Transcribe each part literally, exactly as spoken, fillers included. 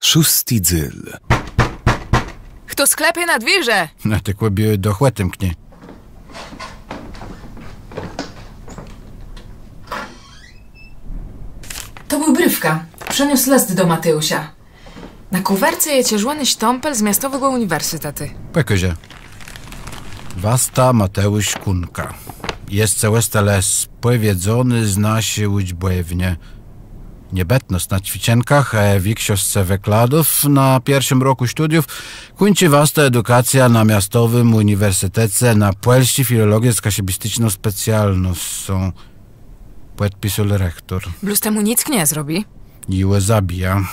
Szósti dzél. Chto sklepie na dwiérze? Na te kłëbie doch òtemknie. To béł brifka. Przëniósł lëst do Mateùsza. Na kùwerce je czerwòny sztãpel z miastowégò ùniwersytetu. Pòkôżë. Wasta Mateùsz Kùnka. Jesce òstelë spòwiedzony z naszi ùczbòwnie. Niebëtnosc na cwiczënkach, e, wikszoscë wëkładów na pierszim rokù sztudiów, kùńczi wasta edukacjã na miastowim ùniwersytece na pòlsczi filologie z kaszëbisticzną specjalnoscą. Pòdpisôł rektór. Blós të mù nick nie zrobi. Jô gò zabijã.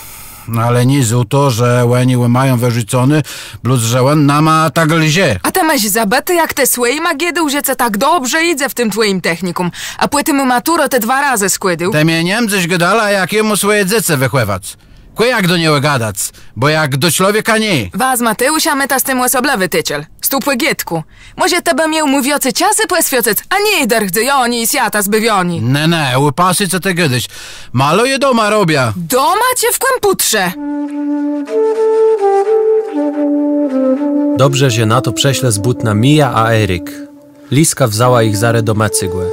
No ale nié za to, że òni gò mają wërzuconé, blós że òn nama tak łże. A të môsz zabëté, jak të swòjima gôdôł, że cë tak dobrze jidze w tim twòjim technikùm. A pòtemù maturã të dwa razë skłôdôł. Të mie nie mdzesz gôdała, jak jô móm swòje dzecë wëchòwac. Kò jak do niegò gadac, bò jak do człowieka nié. Wa z Mateùszã môta z tim òsoblëwi ticzel. Stupłi gôdkù. Mòże të bë miôł mù wiãcy czasu pòswiãcëc, a nié dërch dzejanié i swiata zbawianié. Në, në, òpasuj, co të gôdôsz. Mało jô doma robiã. Doma czë w kòmpùtrze? Dobrze, że na to przëszlë z bùtna Mia a Erik. Liska wzãła jich zarô do Mecégò.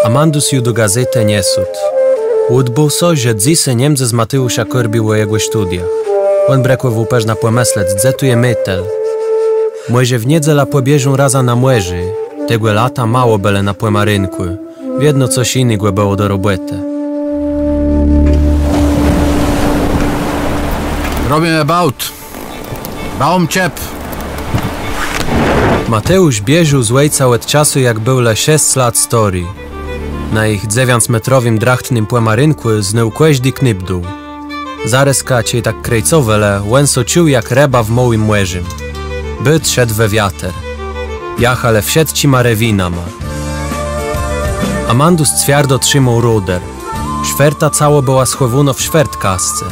Amandus ju do gazétë nie sôdł. Ùdbôł so, że dzysô nie mdze z Mateùszã kôrbił ò jegò sztudiach. Òn brëkòwôł përznã pòmëslec, dze tu je Métel. Mòże w niedzelã pòbieżą razã na mòrze. Tegò lata mało bëlë na pòmarénkù. Wiedno cos jinégò bëło do robòtë. Robimë baut. Baum czep. Mateùsz bieżôł z òjcã òd czasu, jak béł le szesc lat stôri. Na jich dzewiãcmetrowim drachtnym pòmarénkù znôł kòżdi knipdół. Zarôzka, czej tak krejcowelë, òn sã czuł jak rëba w môłim mòrzim. Bôt szedł we wiater. Jachelë wszëtczima rewinama. Amandus cwiardo trzimôł ruder. Szwerta całô bëła schòwónô w szwertkasce.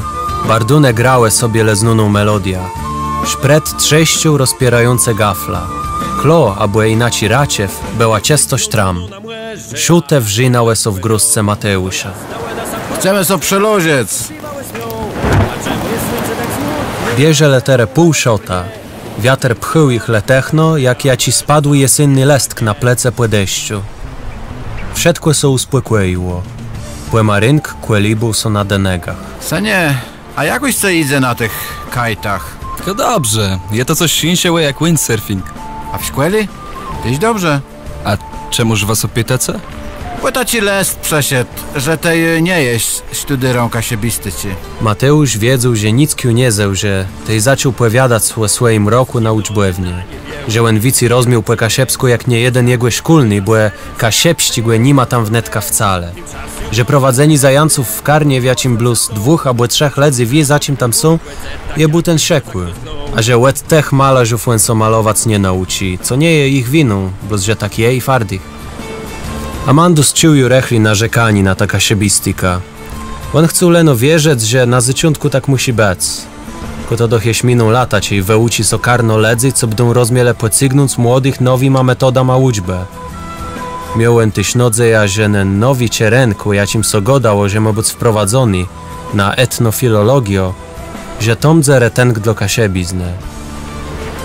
Bardónë grałë sobie le znóną melodiã. Szpret trzeszczôł, rozpiérającë gafla. Klo, abò jinaczi raczew, bëła czësto sztram. Szutë wrzinałë sã w gôrsce Mateùsza. Chcemë sã przëłożëc. Bierzëlë terô pół szota. Wiater pchôł jich letëchno, jak jaczi spadłi jesénny lëstk na plecë pò deszczu. Wszëtkò sã ùspòkòjiło. Pòmarénk kòlibôł sã na dënégach. Sënie, a jakòs cë jidze na tëch kajtach? To dobrze. Je to cos jinszégò jak windsurfing. A w szkòle? Téż dobrze. A czemùż wa sã pitôce? Bò taczi lëst przëszedł, że të ju nie jes sztudérã kaszëbisticzi. Mateùsz wiedzôł, że nick ju nie zełże, tej zaczął pòwiadac ò swòjim rokù na ùczbòwni. Że òn wicy rozmiôł pò kaszëbskù jak niejeden jegò szkólny, bò kaszëbsczégò ni ma tam wnetka wcale. Że prowadzenié zajãców w karnie, w jaczim blós dwóch abò trzech lëdzy wié, za czim tam są, je bùten szëkù. A że òd tëch malarzów òn sã malowac nie naùczi, co nie je jich winą, blós że tak je i fardich. Amandus czuł ju rëchli narzekanié na tã kaszëbistikã. Òn chcôł leno wierzëc, że na zôczątkù tak mùszi bëc. Kò to doch jesz miną lata, czej wëùczi sã karno lëdzy, co bãdą rozmielë pòcygnąc młodëch nowima metodama ùczbë. Miôł òn téż nôdzejã, że nen nowi czerënk, ò jaczim sã gôdało, że mô bëc wprowadzony, na etnofilologiã, że to mdze retënk dlô kaszëbiznë.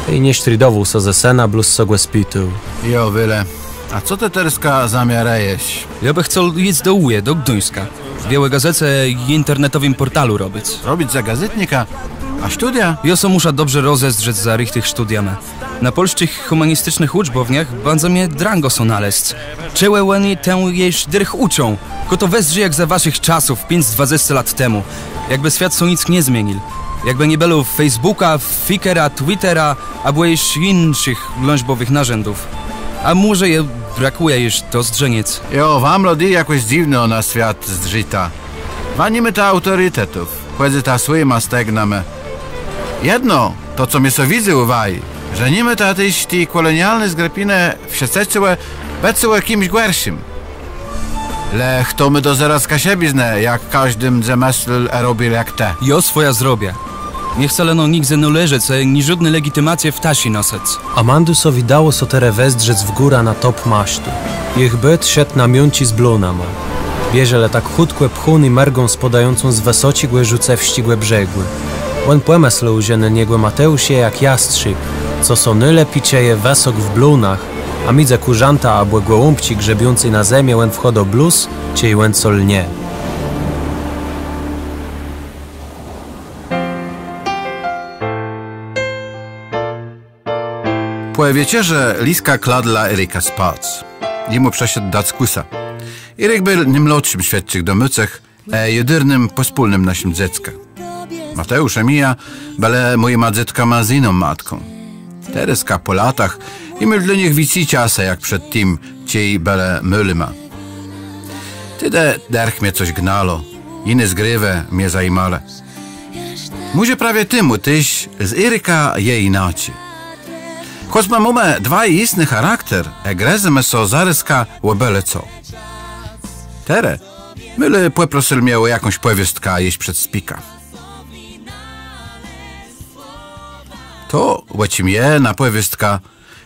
Tej nie sztridowôł sã ze sënã, blós sã gò spitôł. Jo, Wile, a co të terôzka zamiarzôsz? Jô bëm chcôł jic do wùje, do Gduńska. W Biôłi Gazéce i internetowim pòrtalu robic. Robic za gazétnika? A sztudia? Jô sã mùszã dobrze rozezdrzec za richtich sztudiama. Na pòlsczich hùmanisticznëch ùczbòwniach bãdze mie drãgò sã nalezc. Czegò òni tam jesz dërch ùczą? Kò to wëzdrzi jak za waszich czasów, piãc dwadzesce lat temù. Jakbë swiat sã nick nie zmienił. Jakbë nie bëło Facebooka, Flickera, Twittera, abò jesz jinszich lążbòwëch nôrzãdzów. A mòże je brakùje jesz dozdrzeniec. Jo, wa młodi jakòs dzywno na swiat zdrzita. Wa ni môta aùtoritetów. Chòdzyta swòjima stegnama. Jedno, to co mie sã widzy ù waju, że ni môta téż ti kòlonialny zgrëpinë w se cëcëłë, bëcëłë kims gòrszim. Le chto mô dozerac kaszëbiznã, jak kòżdi mdze mëslôł a robił jak të? Jô swòje zrobiã. Nie chcã leno nigdze nôleżec, a niżódny legitimacje w taszi nosëc. Amandusowi dało sã terô wezdrzec w górã na top masztu. Jich bôt szedł na miónczi z blónama. Bieżelë tak chùtkò pchóny mërgą spôdającą z wësoczégò rzëcewsczégò brzegù. Òn pòmëslôł, że nen jegò Mateùsz je jak jastrzib, co sã nôlepi czëje wësok w blónach, a midzë kùrzãta abò gòłąbczi grzebiącé na zemi òn wchôdô blós, czej òn co lnie. Pò wieczerzë Liska kładła Erika spac. Jô mù przëszedł dac kùsa. Erik béł nômłodszim z wszëtczich domôcëch, e, jedurnym pòspólnym naszim dzeckã. Mateùsz i Mija bëlë mòjima dzetkama z jiną matką. Terôzka pò latach jô miôł dlô nich wicy czasu jak przedtim, czej bëlë môłima. Tedë dërch mie cos gnało, jiné zgrôwë mie zajimałë. Mòże prawie temù téż z Erikã je jinaczi. Chòc më mómë dwaj jistny charakter, e, grëzemë sã zarôzka ò bële co. Terô Môłi pòprosył mie ò jakąs pòwiôstkã jesz przed spikã. To, ò czim je na pòwiôstka,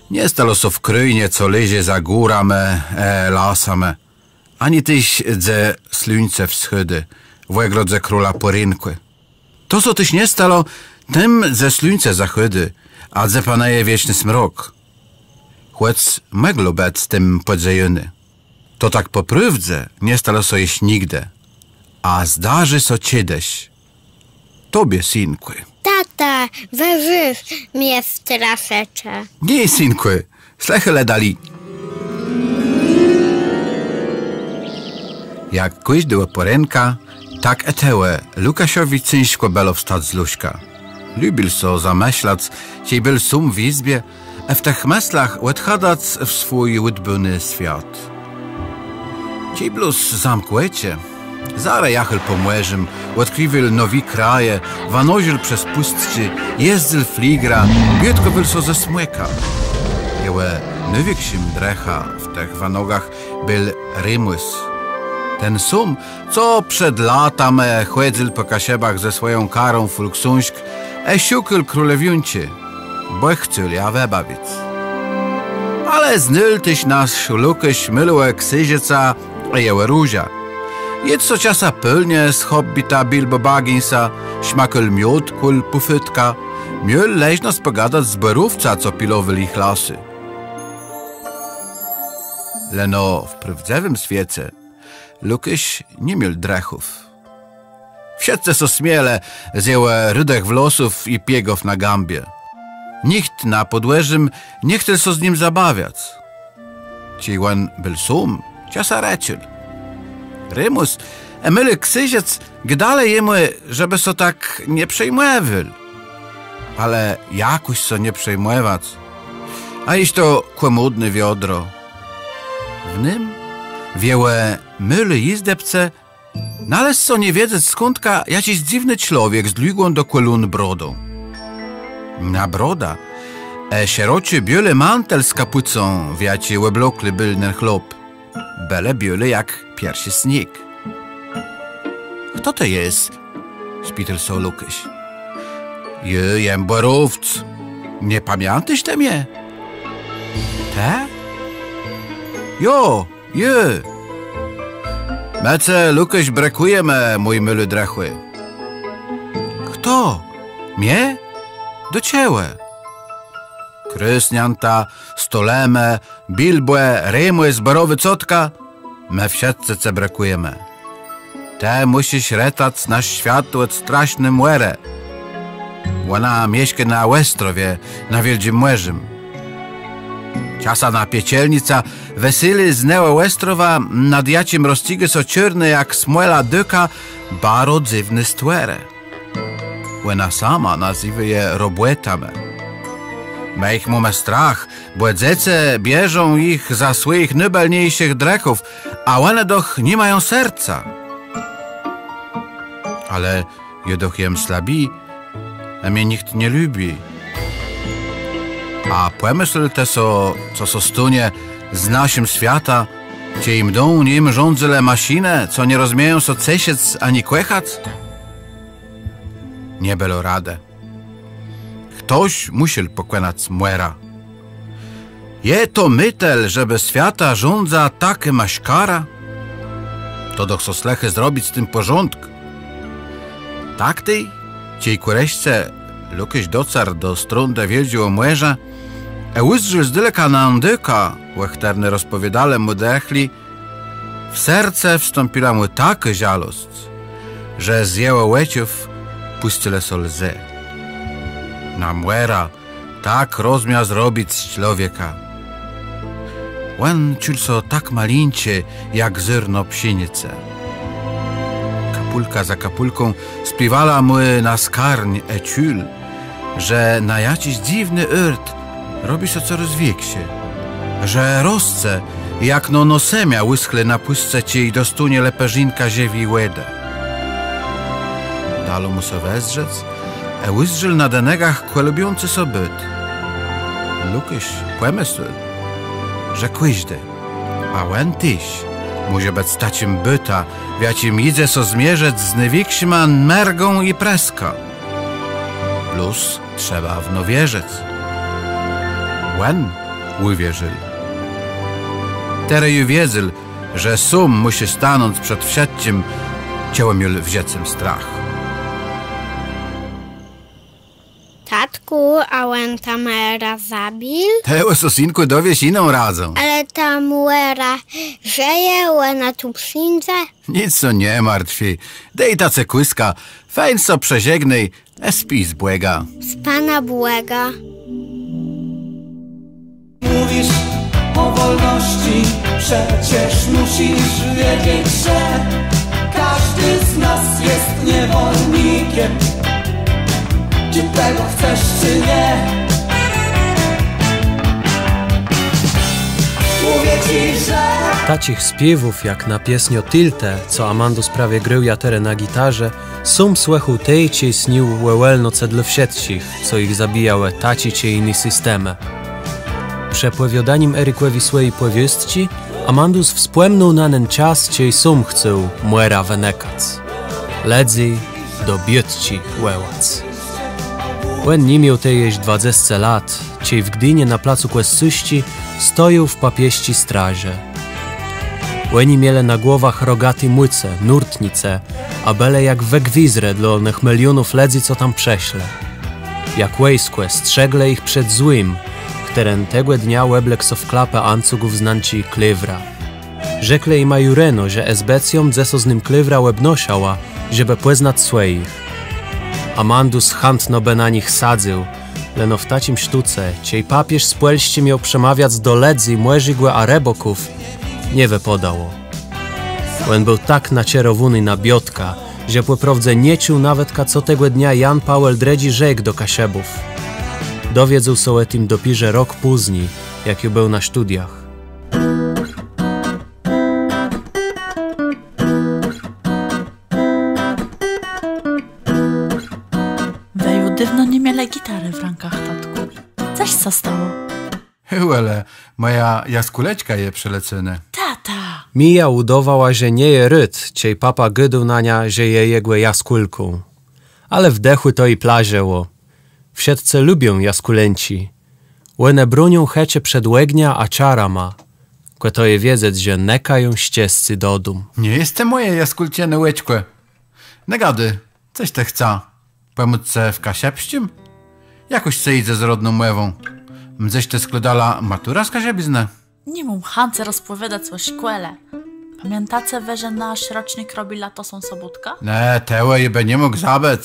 nie stało sã w krôjnie, co leżi za górama, e, lasama, ani téż, dze słuńce wschôdô, w ògrodze króla pòrénkù. To sã téż nie stało tam, dze słuńce zachôdô, a dze panëje wieczny smrok. Chòc mògło bëc tam pòdzejóné. To tak pò prôwdze nie stało sã jesz nigdë. A zdarzi sã czedës. Tobie, synkù. Tata, wërzuc mie w traseczkã. Nié, synkù, słëchôj le dali. Jak kòżdégò pòrénka, tak i tegò Łukaszowi cãżkò bëło wstac z łóżka. Lubił sã zamëszlac, czej béł sóm w jizbie, a w tëch mëslach òdchadac w swój ùdbóny swiat. Czej blós zamkł òczë, zarô jachôł pò mòrzim, òdkriwôł nowé kraje, wanożił przez pùstczi, jezdzył fligrã, biôtkòwôł sã ze smòkã. Jegò nôwikszim drëchã w tëch wanogach béł Remùs. Ten sóm, co przed latama chòdzył pò Kaszëbach ze swòją karą fùl ksążk, e, szukôł królewiónczi, bò chcôł jã wëbawic. Ale znôł téż nasz Łukôsz môłégò ksãżëca i jegò różã. Jôdł so czasã pôłnié z hòbbitã Bilbò Bagginsã, szmakôł miód kòl Pùfôtka, miôł leżnosc pògadac z bòrowcã, co pilowôł jich lasë. Leno w prôwdzëwim swiece Łukôsz ni miôł drëchów. Wszëtcë sã smielë z jegò rëdëch włosów i piegów na gãbie. Nicht na pòdwòrzim nie chcôł sã z nim zabawiac. Czej òn béł sóm, czasã rëczôł. Remùs e môłi ksãżëc gôdelë jemù, żebë sã tak nie przejmòwôł. Ale jakùż sã nie przejmòwac? A jesz to kòmùdné wiodro. W nym, w jegò môłi jizdebce, nalôzł sã nie wiedzec skądka jaczis dzywny człowiek z długą do kòlón brodą. Na broda e szeroczi biôłi mantel z kapùcą, w jaczi òblokłi béł nen chłop, bëłë biôłé jak pierszi sniég. „Chto të jes?” spitôł sã Łukôsz. „Jô jem bòrowc. Nie pamiãtôsz të mie?” „Të?” „Jo, jô. Më ce, Łukôsz, brëkùjemë, mój môłi drëchù.” „Chto? Mie? Do czegò?” „Krôsniãta, Stolëmë, Bilbò, Remùs, Bòrowô cotka. Më wszëtcë ce brëkùjemë. Të mùszisz retac nasz swiat òd straszny Mòrë. Òna mieszkô na òstrowie, na wiôldżim mòrzim. Czasã na piekelnica wësélô z negò òstrowa, nad jaczim rozcygô sã czôrnô jak smòła dôka, baro dzywné stwòrë. Òna sama nazéwô je robòtama. Më jich mómë strach, bò dzecë bierzą jich za swòjich nôbëlniészich drëchów, a òne doch ni mają serca. Ale jô doch jem słabi, a mie nicht nie lubi. A pòmësl të so, co sã stónie z naszim swiatã, czej mdą nim rządzëłë maszinë, co nie rozmieją sã ceszëc ani kòchac? Nie bëło radë. Chtos mùszôł pòkònac Mòrã. Je to mëtel, żebë swiatã rządza takô maszkara? To doch sã słëchô zrobic z tim pòrządk. Tak tej Czej kù reszce Lukôsz docarł do strądu wiôldżégò mòrza, ë ùzdrzôł z daleka na dôka, ò chtërny rozpòwiôdelë mù dëchle, w serce wstąpiła mù takô żałosc, że z jegò òczów pùscëłë sã łzë. Na mòra tak rozmia zrobic z człowieka. Òn czuł sã tak malinczi, jak zôrno pszénicë. Kapùlka za kapùlką spiéwała mù na skarń, ë czuł, że na jaczis dzywny ôrt robi sã corôz wikszi, że rosce, jak no, no semia ùschłé na pùstczi, czej dostónie le përzinkã żëwi wòdë. Dało mù sã wezdrzec, ë ùzdrzôł na dënëgach kòlbiący sã bôt. Lukôsz pòmëslôł, że kòżdi, a òn téż, mòże bëc taczim bôtã, w jaczim jidze sã zmierzëc z nôwikszima mergą i preskã. Blós trzeba w no wierzëc. Òn ùwierził. Terô ju wiedzôł, że sóm mùszi stanąc przed wszëtczim, czegò miôł w żëcym strach. Tatkù, a òn tã mòrã zabił? Të ò so, synkù, dowiész jiną razą. Ale ta mòra żëje, òna tu przińdze? Nick sã nie martwi. Dôj tacë kùska, fejn sã przeżegnôj, ë spij z Bògã. Z Panã Bògã. Mówisz o wolności, przecież musisz wiedzieć, że każdy z nas jest niewolnikiem. Czy tego chcesz, czy nie? Mówię ci, że Taczich spiéwów jak na piesniã Tiltë, co Amandus prawie grôł jã terô na gitarze, sóm słëchôł tej, czej snił ò wòlnoce dlô wszëtczich, co jich zabijałë taczé czë jiné systemë. Przë pòwiôdanim Erikòwi swòji pòwiôstczi Amandus wspòmnął na nen czas, czej sóm chcôł mòrã wënëkac. Lëdzy do biôtczi wòłac. Òn ni miôł tej jesz dwadzesce lat, czej w Gdini na placu Kòscuszczi stojôł w papiesczi strażë. Òni mielë na głowach rogaté mùce, nórtnice, a bëlë jak wëgwizrë dlô nëch milionów lëdzy, co tam przëszlë. Jak wòjskò, strzeglë jich przed złim, chtëren tegò dnia òblôkł sã w klapã ancugów znanczi Klewra. Rzeklë jima ju reno, że esbecjô mdze sã z nym Klewrã òbnôszała, żebë pòznac swòjich. Amandus chãtno bë na nich sadzył, leno w taczim sztóce, czej papiéż z Pòlsczi miôł przemawiac do lëdzy mòrzégò a rëbôków, nie wëpôdało. Òn béł tak naczerowóny na biôtkã, że pò prôwdze nie czuł nawetka, co tegò dnia Jan Paweł Drëdżi rzekł do Kaszëbów. Dowiedzôł sã ò tim dopiérze rok pózni, jak ju béł na sztudiach. Wë ju dôwno ni mielë gitarë w rãkach, tatkù. Cos sã stało? Hewò le, mòja jaskùleczka je przëlecónô. Tata! Mija ùdôwała, że nie je rôd, czej papa gôdôł na niã, że je jegò jaskùlką. Ale w dëchù to ji plażëło. Wszëtcë lubią jaskùlenczi. Òne brónią chëczë przed ògniã a czarama. Kò to je wiedzec, że nëkają szczescé do dóm. Nie jes të mòje jaskùlczëné òczkò. Nie gadôj, cos të chca. Pòmòc cë w kaszëbsczim? Jakòs cë jidze z rodną mòwą? Mdzesz të skłôdała maturã z kaszëbiznë? Ni móm chãcë rozpòwiadac ò szkòle. Pamiãtôce wë, że nasz rocznik robi latosą sobótkã? Ne, tegò jô bë ni mógł zabëc.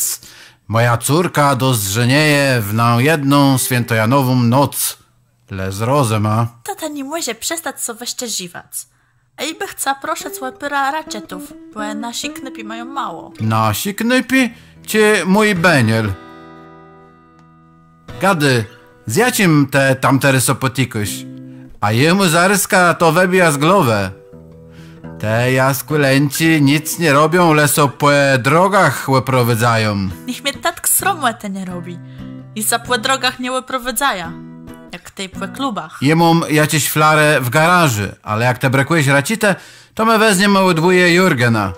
Mòja córka dozdrzenieje w nã jedną swiãtojanową noc. Le z rozëmã. Tata ni mòże przestac sã wëszczerziwac. A jô bë chca prosëc ò pôrã rakétów, bò naszi knôpi mają mało. Naszi knôpi czë mój bëniel? Gadôj, z jaczim të tam terô sã pòtikôsz? A jô mù zarôzka to wëbijã z głowë. Te jaskùlenczi nick nie robią, le sã pò drogach òprowôdzają. Niech mie tatk sromòtë nie robi. Jô sã pò drogach nie òprowôdzajã. Jak tej pò klubach. Jô móm jaczés flarë w garażu, ale jak të brëkùjesz rakétë, to më wezniemë òd wùje Jurgena.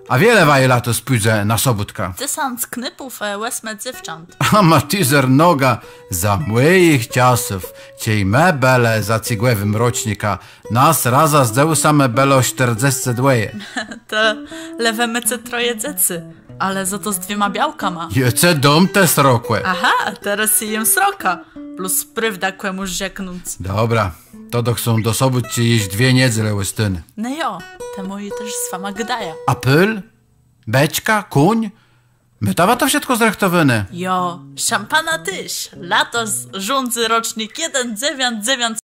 A wiele waju latos pùdze na sobótkã? Dzesãc knôpów, e, òsmë dzéwcząt. Amatizer noga, za mòjich czasów, czej më bëlë za cygòwim rocznikã, nas razã z dzéwùsama bëło sztërdzescë dwòje. To le wë môce troje dzecy. Ale za to z dwiema białkama. Jô cë dóm te srokłë. Aha, a terô jem sroka. Blós prôwdã kòmù rzeknąc. Dobra, to doch są do sobòtczi jesz dwie niedzele òstóné. No jo, te mòje téż z wama gôdają. A pôl? Beczka, kóń? Më tam to wszëtkò zrëchtowóné. Jo, szampana téż. Latos rządzy rocznik jeden dzewiãc dzewiãc.